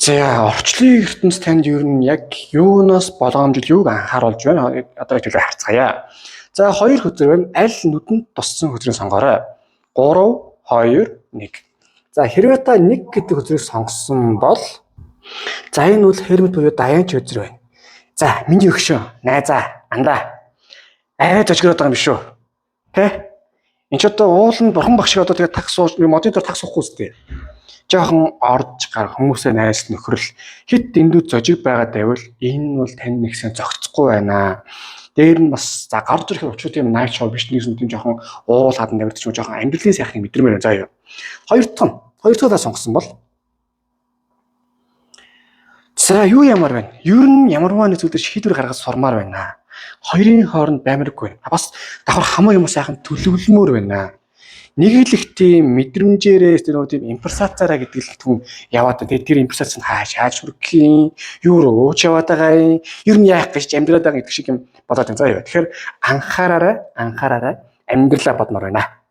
За, орчлын ертөнц танд ер нь яг юунаас болгоомжил, юуг анхааруулж байна? Одоо хэдүүлээ харцгаая. За, хоёр хөзөр байна. Аль нүдэнд туссан хөзрийг сонгоорой. 3 2 1. За, хэрвээ та 1 гэдэг хөзрийг сонгосон бол за, энэ бол Hermit буюу даяанч хөзөр байна. За, миний өгшөө, найзаа, андаа. Арай зожгороод байгаа юм биш үү? Тэ? Энд ч одоо ууланд бурхан багш шиг одоо тэгээ таг сууж, модын дор таг суухгүй үстэй. Жохон орж гар хүмүүсээ найз нөхрөл хит дэндүү зожиг байгаад байвал энэ бол тань нэгсэн зохицохгүй байна. Дээр нь бас за гарч ирэхээр учир тийм найт шоу биш, нэгсэн тийм жохон уул хадан тавирдаг ч юм, жохон амьдралын сайхныг мэдрэмээр байна заа юу. Хоёр дахь нь, хоёр дахь сонгосон бол за, юу ямар байна? Ер нь ямарваа нэг зүйлээр шийдвэр гаргаж сурмаар байна. Хоёрын хооронд баймаргүй байна. Бас давхар хамаа юм сайхан төлөвлөмөр байна. Нэг л их тийм мэдрэмжээрээ тэр нөгөө тийм импресацаараа гэдэг л түн яваад, тэгээд тэр импресац нь хааш хааш хүрэх юм, юу руу ч яваад байгаа юм, ер нь яах гэж амьдраад байгаа гэдэг шиг юм болоод байна заа юу. Тэгэхээр анхаараарай, анхаараарай, амьдралаа бодмоор байна.